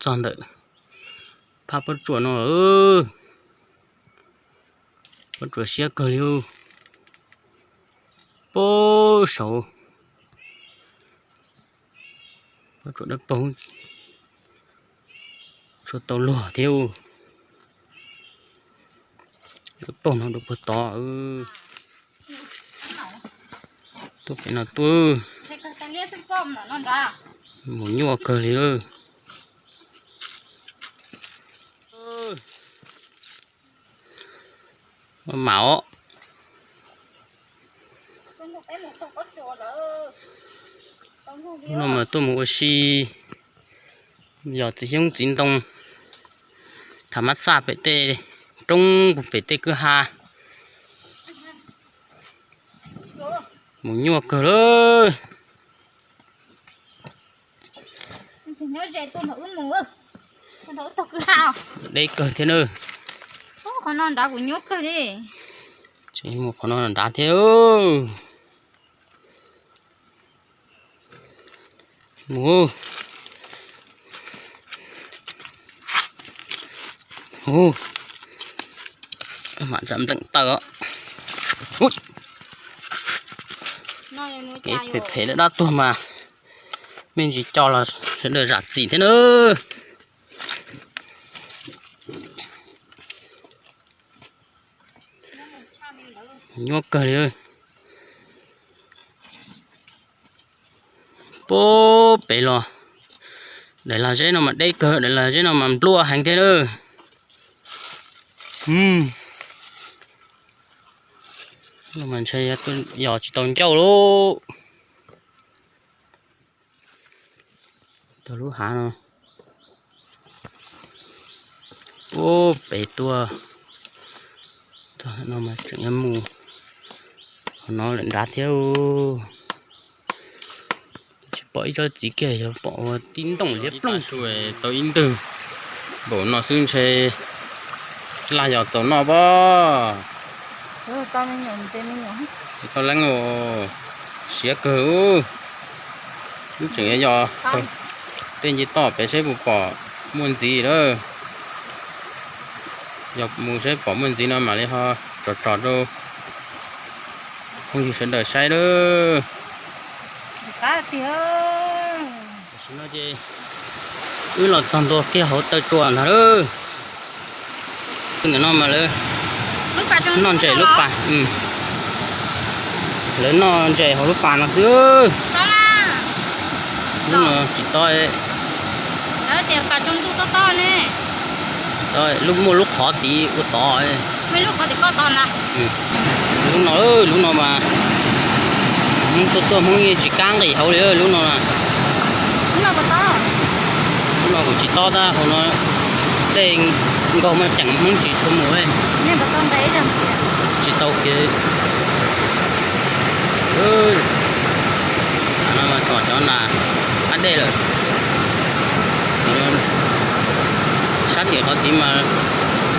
txog ntawm phab pob tsuas no lawm. Pob tsuas siab kawg li. Puag saud, pob tsuas dawb paug, tshuav tau luag thiab. Dawb paug no dua puag tod. Tuaj pem no tuaj. Mus nyuaj kawg li lawm. Mam os. Hnub no mas tuaj mus ua si yos txiv xyoob txiv ntoo, tham mab xaj pem tej roob, pem tej kwj ha. Mus nyuaj kawg lawm. Deb kawg thiab na. Qhov no nrad kuv nyuaj kawg li. Tseem mus qhov no nrad thiab. Mus. Mam npleem taws os. Kev phem phem dab dab tuag mas me ntsis co los sawv daws zam txim thiab na. Nyuaj kawg li. Puag pem los, daim lag zeb no mas deb kawg, daim lag zeb no mas npluaj heev thiab lawm. Mas ntshe yog tsis tau ncauj lauj. Tau lub hav no. Puag pem tuaj, txog no mas tseem yuav mus qhov no lawm nrad thiab. Tsis pom ib tsob txiv kiag, yog pom ua tib ntooj liab ploog. Tau ib ntwg npaum no xwb ntshe laj yos txaus noj pob. Txiv toj leeb, siav kawg. Wb tseem yuav yos tej nce toj pem seb puas pom muaj ntxiv lawm. Yog mus seb pom muaj ntxiv no mam li ho tsom tsom rau phooj ywg sawv daws saib lawm. Tam sim no ces wb los txog ntua kiag hauv taw tsua ntag lawm. Ntawm no mas lawv noj ntses lub pas, lawv noj ntses hauv lub pas no xwb. Lub no tsis tob, tsis tob, lub muaj lub qhov tid ua tod. Lub no, lub no mas Hmoob tuaj tuaj Hmoob yeej tsis kab nqis hauv li lub no. Lub no kuj tsis tob tab hauv no tej nkaug mas ceem Hmoob tsis tshua mus. Tsis tau kev. Tam no mas tsom cov nas qab dej lawm. Sab tim qhov tid mas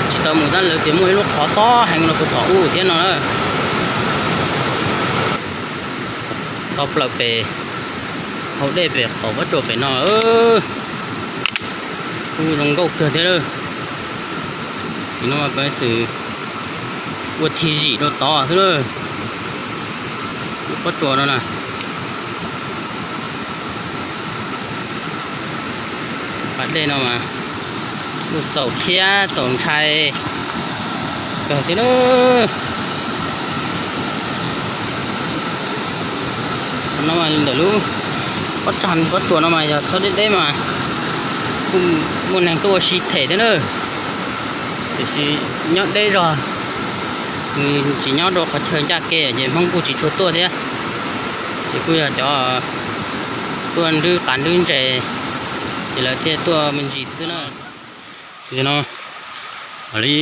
tsis tau mus tab lawv tias muaj ib lub qhov tob heev no puag tom ub thiab no na. Tau plaws pem hauv dej pem qaum pob tsuas pem no. Kuj zoo nkauj kawg thiab lawm. Tim no mas peev xwm ua thim zim rau tod xwb lawm. Lub pob tsuas no na. Pas dej no mas kuj txaus thiab txaus ntshai kawg thiab lawm. Qhov no mas ntawm lub pob tsag pob tsuas no mas yog txhob deb deb mas kuj muaj neeg tuaj ua si them thiab na. Tiam sis nyob deb zog, nws tsis nyob rau qhov chaw ncaj ke ces Hmoob kuj tsis tshua tuaj thiab. Ces kuj yog cov tuaj nrwb qav nrwb ntses ces lawv thiaj tuaj me ntsis xwb na. Ces no, li,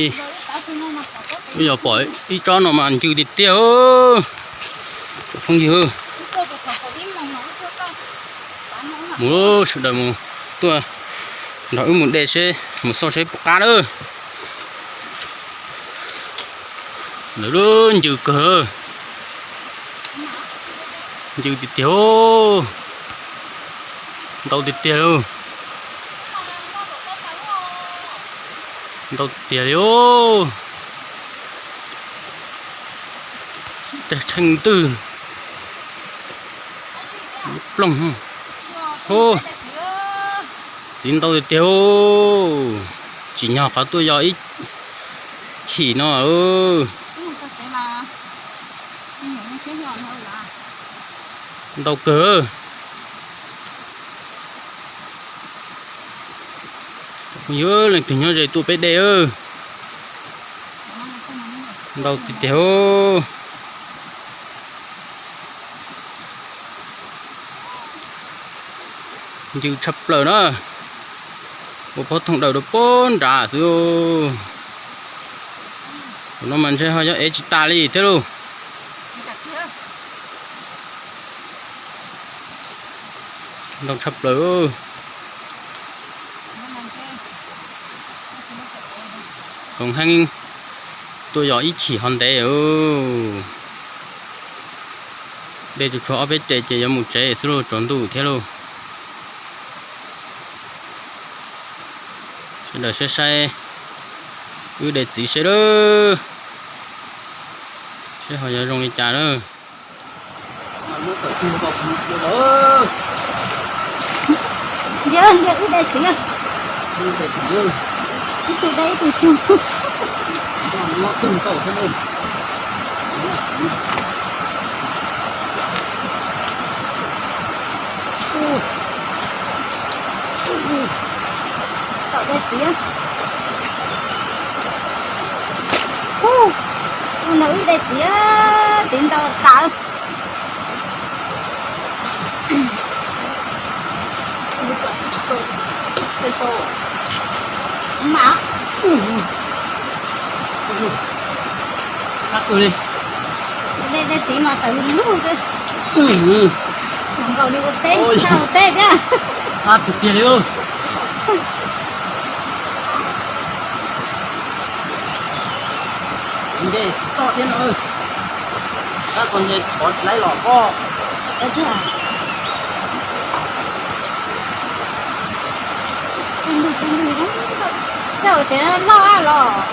wb yog pom ib tsob no mas ncw tiag tiag. Phooj ywg, mus, sawv daws mus, tuaj nrog wb mus de seb, mus xauj seb puas qab lawm. Lawv lub ncw kawg, ncw tiag tiag, ntau tiag tiag lauj. Ntau tiag li os. Tej tsheej ntwg ploog. Txiv ntau tiag tiag. Tsim nyog qhov tuaj yog ib chim no. Ntau kawg. Yog leej twg nyob ze tuaj peb de. Ntau tiag tiag. Ncw tshaj plaws na. Ua pob thooj daws rau pob nrad xwb. Tus no mas ntshe ho yog ev tsis tas li thiab lauj. Ntau tshaj plaws. Koom heev, tuaj yog ib chim ho ntev. De tsuas tshuav ob peb tes ces yuav mus tsev xwb lauj, tsaus ntuj thiab lauj. Sawv daws saib saib wb de txiv seb, seb ho yuav zoo li cas na. Ntiav, ntiav wb de txiv. Ib tug de ib tug tsuag. Tom de txiv. Ub, ub, no wb de txiv, txiv ntau tas. Mas de txiv mas tawm lug xwb. Nkaus li ua teb, ua teb thiab. Nte toj thiab no. Tab kon nte thov tsis laib los pob. Tej ntug, tej ntug, tej tsev loj los.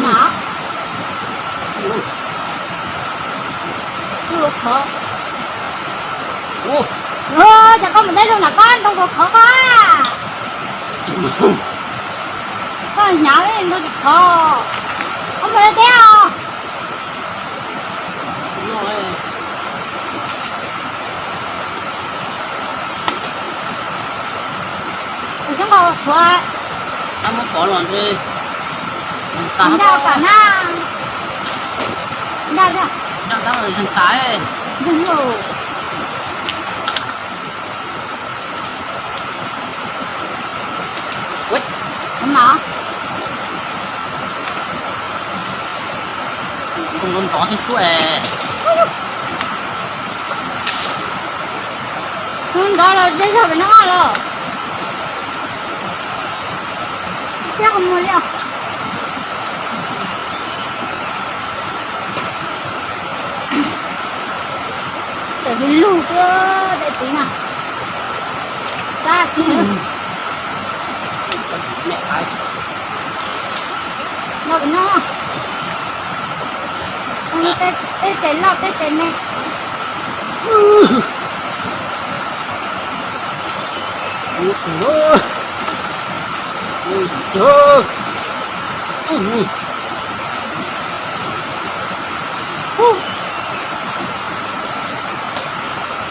Mas, ua khov. Ua, cas koj mus deb zog nram koj ntoo khov khov koj. Koj hnyav li ntoo khov. Koj mus deb deb os. Tus xyoob nkaus tshuav. Tab muab pov los ntshe ncaj pam na. Ncaj thiab. Ncaj tab zeeg tas. Zeeg lauj. Ntov ntov thiab suab es. Ntov los deb zog pem no los. Thiab qhov muag li os. Tawm lug lug xwb, de txiv mas. Sab xwb. Loj pem no. Tej tes loj tej tes me.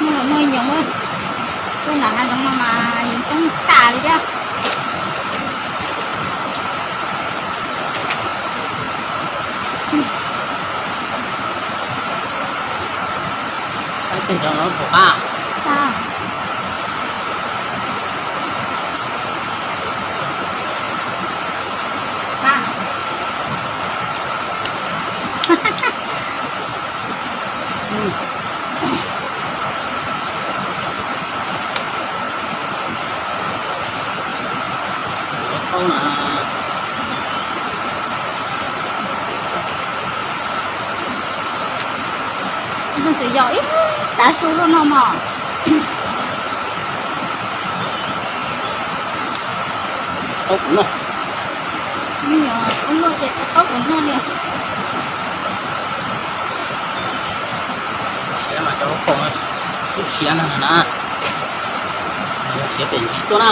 Muaj lus muaj yoov, tuaj nram hav zoov no mas yoov coob tas li thiab. Saib tes cov no puas qab. Yog ib tav su luaj no mog. Tau kuv noj. Ua luaj ces tau kuv noj li. Siav mas cov hauv paus xub siav no na. Yog siav pem ntsis tuaj na.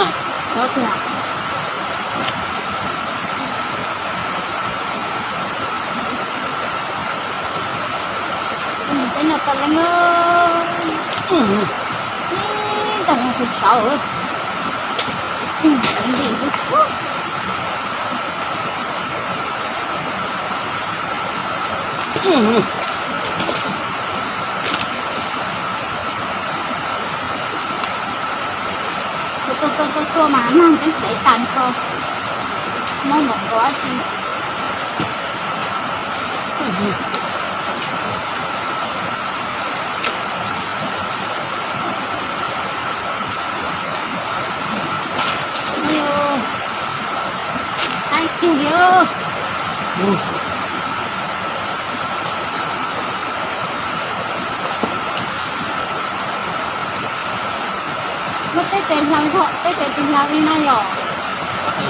Peb no tau leej, ib tag no tus saud, teev ntim xwb. Tuaj tuaj tuaj tuaj mas nag ntev ntev tas nrho, mob npaum nkaus dab tsi. Aib kiag li. Muab tej tes hlaws, tej tes tsis hlaws li no yom.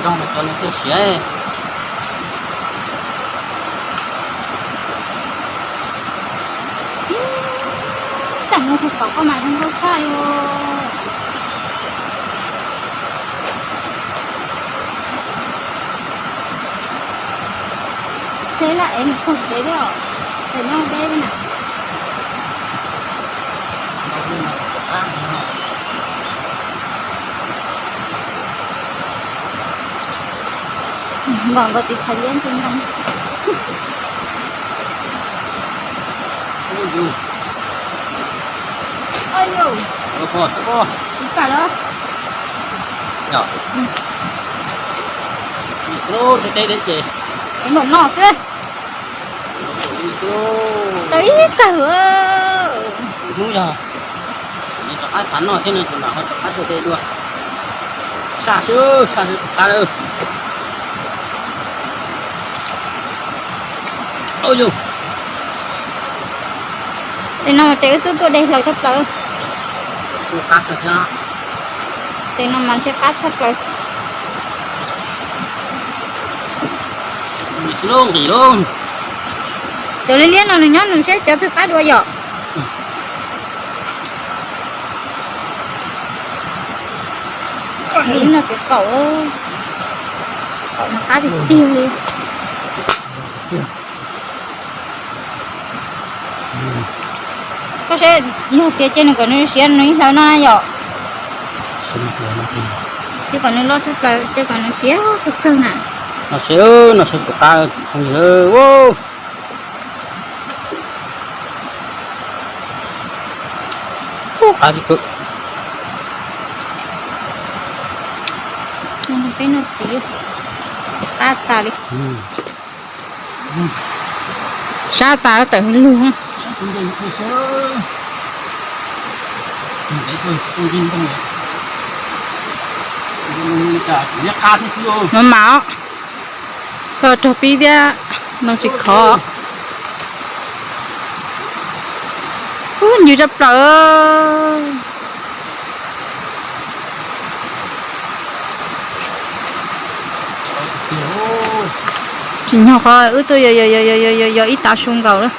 Zoo cov no twb siav. Tam no tus tod koj mas zoo nkauj tshaj li. Tsev lawm es mus pug tsev thiab os, tsev nyob deb na. Npaum nkaus tiv thaiv liab nti ntag. Ua pog xwb, ua pog. Tsis kam lawm. Yog. Ua deb deb ces. Npaum no xwb. Tau ib kawg. Hnub yog rov qab xav noj thiab no ces mam ho rov qab tuaj de dua. Saj xwb, saj xwb tus qab lawm. Yus, tes no mas tes wb xub tuaj de hlaws tshaj plaws. Tes no mas ntshe qab tshaj plaws. Cov liab liab no nws nyob nws seb cov twg qab dua yom. Ib no ces kaum, kaum no qab tiag tiag li. Koj saib, yog tias ces nws kom nws siav nws ib hlaws no na yom. Ces kom nws loj tshaj plaws, ces kom nws siav kawg kawg na. No siav, no siav tus qab phooj ywg. Ub, qab tiag tiag. Peb no txiv qab tas li. Sab tas tawm hwv lug. Mas mas, koj raug pib thiab, ntoo tsis khov. Ub, ncw tshaj plaws. Tsim nyog qhov wb tuaj yog ib tav su nkaus lawm.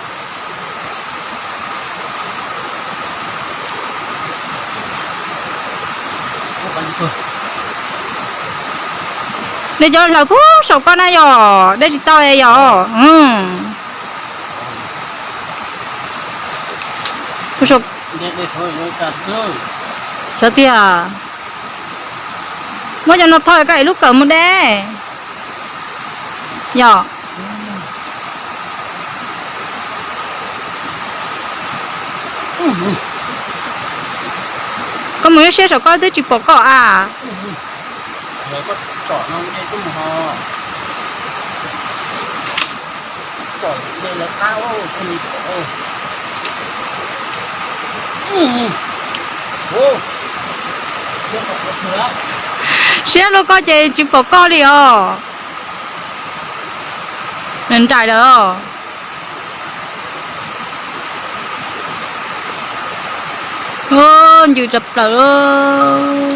Nej cov hlaws puag saum koj na yom, dej tsis tau yom. Xyov tiag, muab cov no tho koj es lub kawm mus de. Yog. Koj mus lub siab saum koj twb tsis pom koj a. Siab luaj koj ces tsis pom koj li os. Nws nraim lawm os. Ncws tshaj plaws.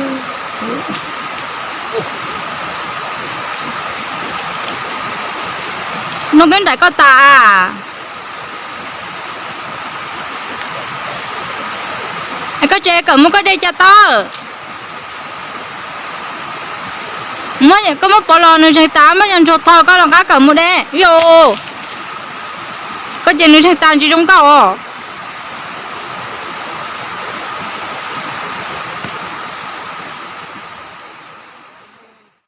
Nug peb nraim koj tas. Koj tseem kawm mus koj de cas tau? Koj muab pov los nws zeeg tas, muab cov ntsuag tho koj los nqa kawm mus de. Yog koj ces nws zeeg tas ntsis zoo nkauj os.